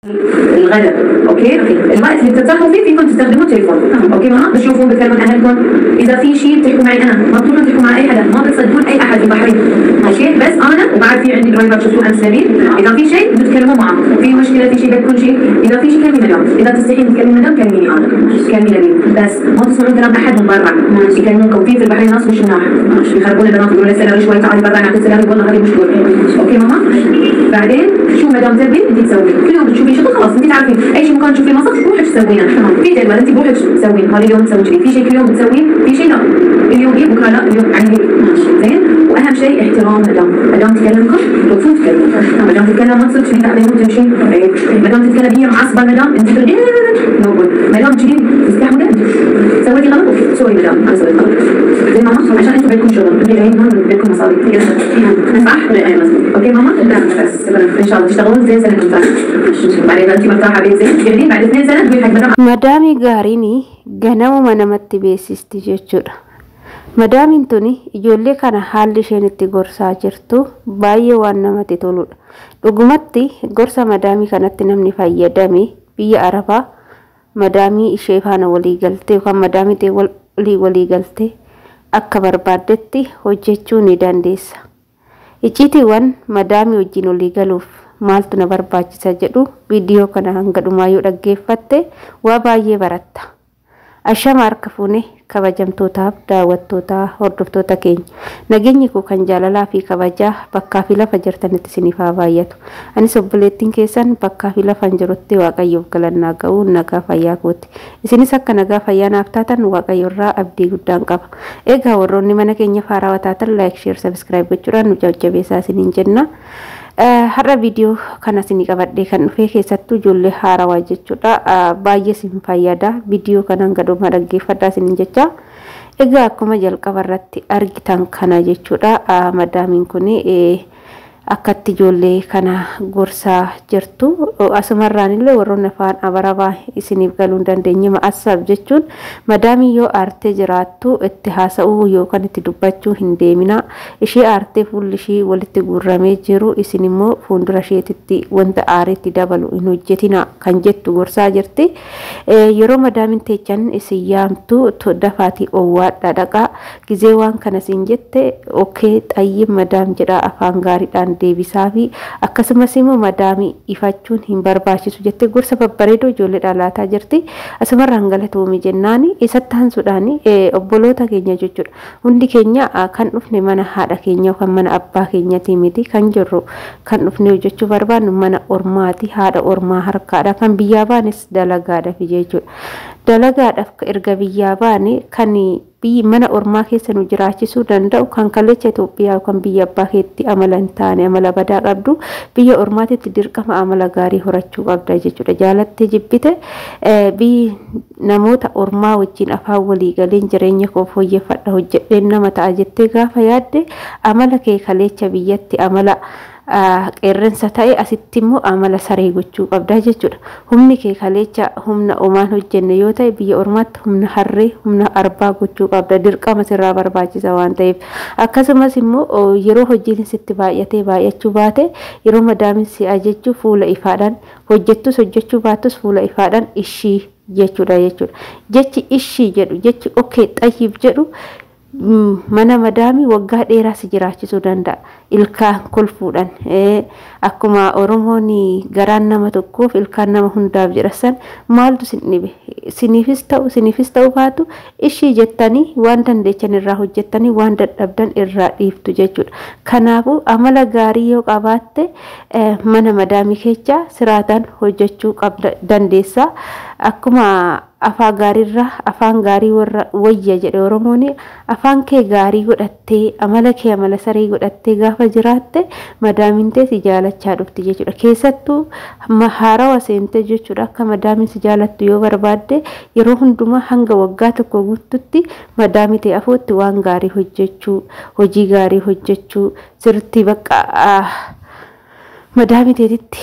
الغداء، okay؟ الوقت اللي بترتاحوا فيه فيكم تستخدموا التليفون، okay ماما؟ بتشوفون بتكلمون اهلكم، اذا في شيء بتحكوا معي انا، ما بتروحوا تحكوا مع اي حدا، ما بتصدقون اي احد في البحرين، okay؟ بس انا وبعد في عندي driver شفتوه امس نبيل، اذا في شيء بتتكلموا معه، في مشكله، في شيء بدكم شيء، اذا في شيء كلمي مدام، اذا تستحين تكلمي مدام كلميني انا، كلمي نبيل، بس ما تسمعون كلام احد من برا، يكلمونكم في البحرين ناس مش مناح، يخربون البنات يقولون salary شوي، تعالي برا نعطيك salary، والله هذه مش good، okay ماما؟ بعدين شو مدام تبي انت تسوي، كل يوم بتشوفي شغل خلاص انت تعرفين اي شيء مكان تشوفيه مسخ روحي تسوينه، في جدول انت بروحك تسوين، هذا اليوم تسوي كذي، في شيء كل يوم بتسويه، في شيء لا، اليوم ايه بكره لا، اليوم يعني هيك، زين؟ واهم شيء احترام مدام، مدام تكلمكم توقفون تكلمون، مدام تتكلم ما تصير كذي بعدين وتمشي، مدام تتكلم هي معصبه مدام انت تردين no good، مدام كذي تستحمل انت سويتي غلط، okay sorry مدام انا سويت غلط، زين ماما؟ عشان انتم بينكم شغل، انتم جايين هون بينكم مصاري، صح؟ okay ماما؟ بس ان شاء الله تشتغلون 2 سنه contract، بعدين انت مرتاحه بيت زين تقعدين بعد 2 سنه تقولي حق مدام Madaamii gaariin ganamuma namatti beeksisti jechuudha. Madaamiin tuni ijoollee kana haalli isheen itti gorsaa jirtu baay'ee waan namatti toludha. Dhugumatti gorsa madaamii kanatti namni fayyadame biyya Arabaa madaamii ishee faana walii galtee yookaan madaamii ta'e walii galtee akka barbaaddetti hojjechuu ni dandeessa. Icciitiiwwan madaamii wajjin walii galuuf maaltu na barbaachisa jedhu viidiyoo kana hanga dhumaa yoo dhaggeeffatte waa baay'ee baratta. Ashama harka fuune kabajamtootaaf daawwattootaa hordoftoota keenya, nageenyi koo kan jaalalaa fi kabajaa bakkaa fi lafa jirtanitti isiniif haa baay'atu. Anis obboleettiin keessan bakkaa fi lafa hin jirutti Waaqayyoof galannaa ga'uu nagaa fayyaa kooti. Isinis akka nagaa fayyaa naaf taatan Waaqayyo irraa abdii guddaan qaba. Egaa warroonni mana keenya haarawaa taatan like, share, subscribe gochuudhaan nu jajjabeessaa isiniin jenna. Har'a viidiyoo kana isinii qabadhee kan dhufe keessattuu ijoollee haarawaa jechuudha. Baay'ee isin fayyada. Viidiyoo kana hanga dhumaa dhaggeeffadhaa isiniin jecha. Egaa akkuma jalqaba irratti argitan kana jechuudha. Madaamiin kun akkatti ijoollee kana gorsaa jirtu. Asumarraan illee warroonni afaan Arabaa isiniif galuu hin dandeenye ma'asaaf jechuun madaamii yoo aartee jiraattu itti haasa'uu yookaan itti dubbachuu hin deemina. Ishee aartee fuulli ishii walitti guurramee jiru isin immoo fuuldura isheetitti wanta aariitti dabalu hin hojjetina kan jettu gorsaa jirti. Yeroo madaamiin teechan isin yaamtu dafaatii owwaadhaa dhaqaa. Gizee waan kana isin jette okay xayyib madaam jedhaa afaan gaariidhaan deebisaa fi akkasumas immoo madaamii ifachuun hin barbaachisu jettee gorsa babbareedoo ijoolleedhaan laataa jirti. Asumarraan galatoomi jennaan isatti hansuudhaan obboloota keenya jechuudha. Hundi keenya kan dhufne mana haadha keenya yookaan mana abbaa keenyatii miti kan jirru, kan dhufne hojjechuu barbaannu mana ormaati, haadha ormaa harkaadha, kan biyyaa baanes dalagaadhaaf jechuudha. Dalagaadhaaf erga biyyaa baane kan biyyi mana ormaa keessa nu jiraachisuu danda'u kan kalecha Itoophiyaa yookaan biyya abbaa keetti amala hin taane amala badaa qabdu biyya ormaatitti dirqama amala gaarii horachuu qabda jechuudha. Jaalattee jibbite biyyi namoota ormaa wajjin afaan walii galeen jireenya koo fooyyeffadha hojjedheen nama ta'a jettee gaafa yaadde amala kee kalecha biyyatti amala qeerransa ta'e asitti immoo amala saree gochuu qabda jechuudha. Humni kee kalecha humna omaan hojjenne yoo ta'e biyya ormaatti humna harree, humna arbaa gochuu qabda, dirqama sirraa barbaachisa waan ta'eef. Akkasumas immoo yeroo hojiin sitti baay'atee baay'achuu baate yeroo madaamiin si ajajju fuula ifaadhaan hojjettus hojjechuu baattus fuula ifaadhaan ishii jechuudha jechuudha. Jechi ishii jedhu, jechi okay xayyib jedhu mana madaamii waggaa dheeraa si jiraachisuu danda'a. Ilkaan kolfuudhaan akkuma Oromoon garaan nama tokkoof ilkaan nama hundaaf jedha san maaltu sin dhibe, siniifis ta'u baatu ishii jettanii waan dandeechan irraa hojjettanii waan dadhabdan irraa dhiiftu jechuudha. Kanaafuu amala gaarii yoo qabaatte mana madaamii keessa siraataan hojjechuu qabda dandeessa. Akkuma afaan gaariirraa afaan gaarii warra wayya jedhe Oromoon, afaan kee gaarii godhattee amala kee amala saree godhattee gaafa jiraatte madaamiin tee si jaalachaa dhufti jechuudha. Keessattuu haarawa seente jechuudha, akka madaamiin si jaalattu yoo barbaadde yeroo hundumaa hanga waggaa tokko guututti madaamii tee afootti waan gaarii hojjechuu, hojii gaarii hojjechuu sirriitti bakka Madaamii teetitti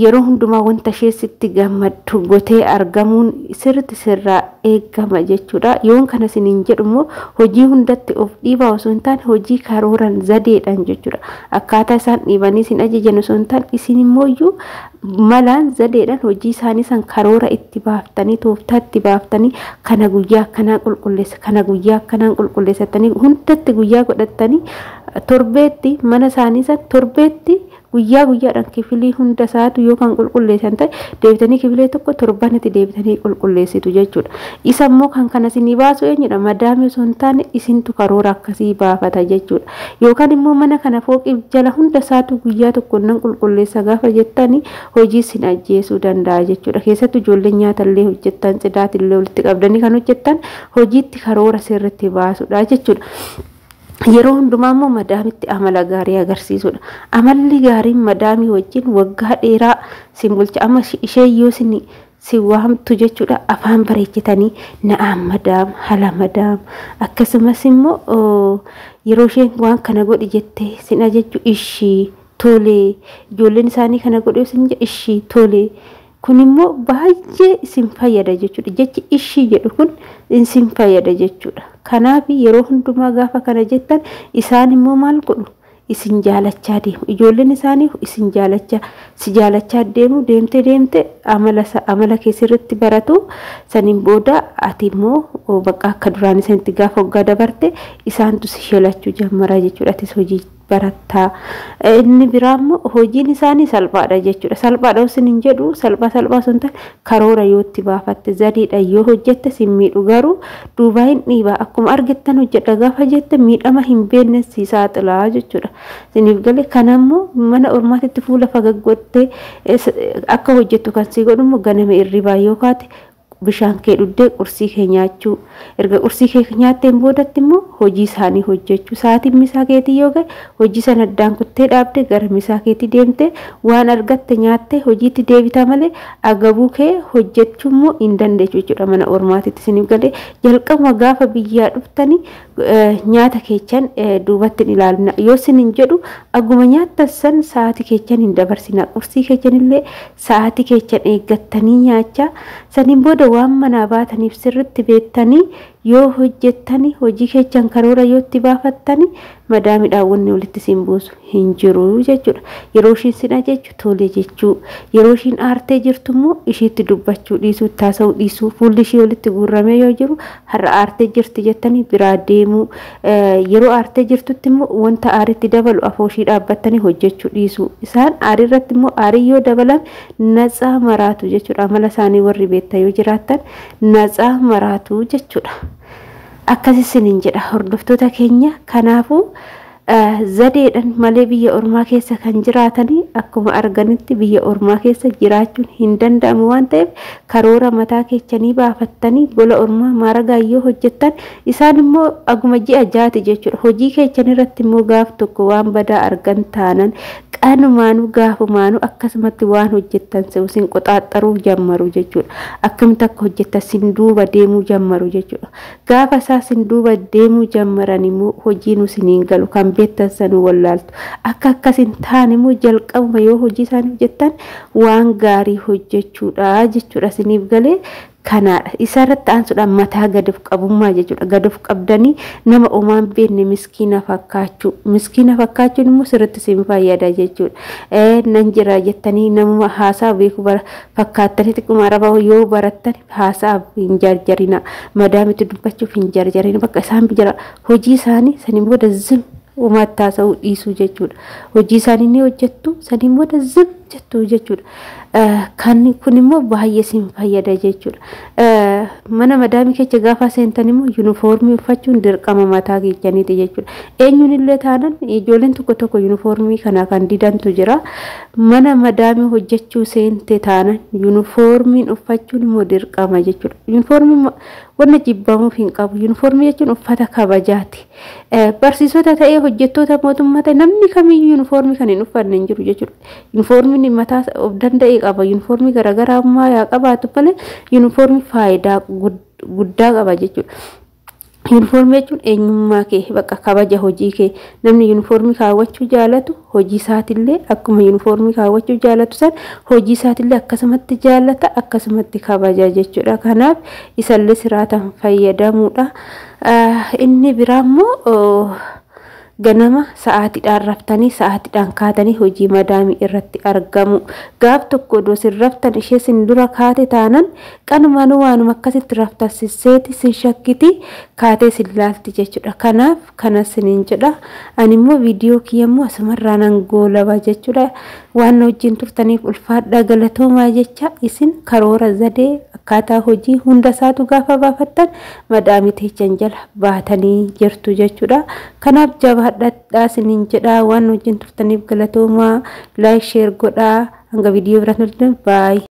yeroo hundumaa wanta ishee sitti gammaddu gotee argamuun sirriitti sirraa eegama jechuudha. Yoon kana isiniin jedhu immoo hojii hundatti of dhiibaa osoo hin taane hojii karooran zadeedhaan jechuudha. Akkaataa isaan dhiibanii isin ajajan osoo hin taane isin immoo iyyuu malaan zadeedhaan hojii isaanii san karoora itti baaftanii, tooftaa itti baaftanii, kana guyyaa akkanaa qulqulleessa, kana guyyaa akkanaan qulqulleessatanii, hundatti guyyaa godhattanii, torbeetti mana isaanii san torbeetti guyyaa guyyaadhaan kifilii hunda isaatu yoo kan qulqulleessan ta'e, deebitanii kifilee tokko torbanitti deebitanii qulqulleessitu jechuudha. Isa immoo kan kana isinii baasu eenyudha? Madaamii osoo hin taane isintu karoora akkasii baafata jechuudha. Yookaan immoo mana kana fooqii jala hunda isaatu guyyaa tokko nan qulqulleessa gaafa jettanii hojii isin ajjeesuu danda'a jechuudha. Keessattuu ijoolleen nyaatallee hojjettan, tsidaatillee walitti qabdanii kan hojjettan, hojiitti karoora sirriitti baasudha jechuudha. Yeroo hundumaa immoo madaamitti amala gaarii agarsiisudha. Amalli gaariin madaamii wajjin waggaa dheeraa sin bulcha. Amma ishee yoo isin si waamtu jechuudha, afaan bareechitanii na'am madaam, hala madaam, akkasumas immoo yeroo isheen waan kana godhi jettee sin ajajju, ishii tolee, ijoolleen isaanii kana godhi sin jedhu, ishii tolee. Kun immoo baay'ee isin fayyada jechuudha. Jechi ishii jedhu kun isin fayyada jechuudha. Kanaaf yeroo hundumaa gaafa kana jettan isaan immoo maal godhu? Isin jaalachaa deemu. Ijoolleen isaanii isin jaalachaa, si jaalachaa deemu. Deemte deemte amala keessirratti baratu. Saniin booda ati immoo bakka akka duraan isanitti gaafa waggaa dabarte isaantu si shelachuu jammara jechuudha. Atis hojii barattaa. Inni biraa immoo hojiin isaanii salphaadha jechuudha. Salphaadha osoo hin jedhu, salphaa salphaa osoo hin taane, karoora yoo itti baafatte, zadiidha yoo hojjette sin miidhu. Garuu duubaa hin dhiibaa akkuma argattan hojjedha gaafa jette miidhama hin beekne si saaxilaa jechuudha. Isiniif galee? Kanammoo mana ormaatitti fuula fagaggottee akka hojjettu kan si godhu immoo ganama irribaa yoo kaate bishaan kee dhuddee qursii kee nyaachuu, erga qursii kee nyaatteen boodatti immoo hojii isaanii hojjechuu, sa'aatiin misaa keetii yoo gahe hojii sana addaan kuttee dhaabde gara misaa keetii deemte, waan argatte nyaatte hojiitti deebita malee agabuu kee hojjechuu immoo hin dandeessu jechuudha mana ormaatitti. Isiniif galee? Jalqabuma gaafa biyyaa dhuftanii nyaata keechan duubatti hin ilaalina yoo isin hin jedhu, aguma nyaattan san sa'aatii keechan hin dabarsina. Qursii keechan illee sa'aatii keechan eeggattanii nyaachaa, saniin booda waan manaa baataniif sirritti beektanii yoo hojjettanii, hojii keechan karoora yoo itti baafattanii, madaamiidhaan wanni walitti isin buusu hin jiru jechuudha. Yeroo ishiin sin ajajju tole jechuu, yeroo ishiin aartee jirtu immoo ishiitti dubbachuu dhiisuu, taasisuu dhiisuu, fuulli ishii walitti guurramee yoo jiru har'a aartee jirti jettanii biraa deemuu, yeroo aartee jirtutti immoo wanta aaritti dabalu afoo ishii dhaabbattanii hojjechuu dhiisuu. Isaan aarii irratti immoo aarii yoo dabalan natsaa maraatu jechuudha. Amala isaanii warri beektan yoo jiraattan natsaa maraatu jechuudha. Akkas isiniin jedha, hordoftoota keenya. Kanaafuu zadeedhaan malee biyya ormaa keessa kan jiraatanii akkuma arganitti biyya ormaa keessa jiraachuun hin danda'amu waan ta'eef, karoora mataa keechanii baafattanii gola ormaa maaragaa yoo hojjettan, isaan immoo aguma ji'a 6ti jechuudha. Hojii keechan irratti immoo gaaf tokko waan badaa argan taanan qanumaanuu gaafumaanuu akkasumatti waan hojjettan sin qoxaaxaruu jammaru jechuudha. Akkamitti akka hojjettan sin duuba deemuu jammaru jechuudha. Gaafa isaa sin duuba deemuu jammaran immoo hojiin isiniin galu, kan beektan sanuu wallaaltu. Akka akkas hin taane immoo jalqabuma yoo hojii isaanii hojjettan waan gaarii hojjechuudha jechuudha. Isiniif galee? Kanaadha. Isarratti aansuudhaan mataa gad of qabummaa jechuudha. Gad of qabdanii nama omaan beekne miskiina fakkaachuu. Miskiina fakkaachuun immoo sirriitti isin fayyada jechuudha. Nan jira jettanii namuma haasaa beeku fakkaattanii xiqquma araba yoo barattan haasaa hin jarjarina. Madaamitti dubbachuuf hin jarjarina. Bakka isaan jira hojii isaanii saniin booda zim, uumaatti haasa'uu dhiisuu jechuudha. Hojii isaanii ni hojjettu, saniin booda zim jettu jechuudha. Kan kun immoo baay'ee isin fayyada jechuudha. Mana madaamii keessa gaafa seentan immoo yuunifoormii uffachuun dirqama mataa keessaniiti jechuudha. Eenyuun illee taanan ijoolleen tokko tokko yuunifoormii kana kan didantu jira. Mana madaamii hojjechuu seente taanan yuunifoormiin uffachuun immoo dirqama jechuudha. Yuunifoormiin wanna jibbamuuf hin qabu. Yuunifoormii jechuun uffata kabajaati. Barsiisota ta'ee, hojjettoota mootummaa ta'e, namni kamiyyuu yuunifoormii kan hin uffanne hin jiru jechuudha. Yuunifoormiin mataa of danda'e qaba. Yuunifoormii garaagaraa ammaa yaa qabaatu malee yuunifoormii faayidaa guddaa qaba jechuudha. Yuunifoormii jechuun eenyummaa kee, bakka kabaja hojii kee. Namni yuunifoormii kaawwachuu jaalatu hojii isaatillee akkuma yuunifoormii kaawwachuu jaalatu san hojii isaatillee akkasumatti jaalata, akkasumatti kabaja jechuudha. Kanaaf isallee siraataan fayyadamuudha. Inni biraa immoo ganama sa'aatiidhaan raftanii sa'aatiidhaan kaatanii hojii madaamii irratti argamu. Gaaf tokko odoo sin raftan ishee sin dura kaate taanan qanumaanuu waanuma akkasitti raftan sisseeti sin shakkiti, kaatee sin laalti jechuudha. Kanaaf kana siniin jedha. Ani immoo viidiyoo kiyya immoo asumarraa nan goolaba jechuudha. Waan na wajjin turtaniif ulfaadhaa, galatoomaa jecha. Isin karoora zadee akkaataa hojii hunda isaatu gaafa baafattan madaamii teechan jala baatanii jirtu jechuudha. Kanaaf jabaadhaa siniin jedha. Waan wajjin turtaniif galatoomaa. Like, share godhaa. Hanga viidiyoo biraan, baay'ee.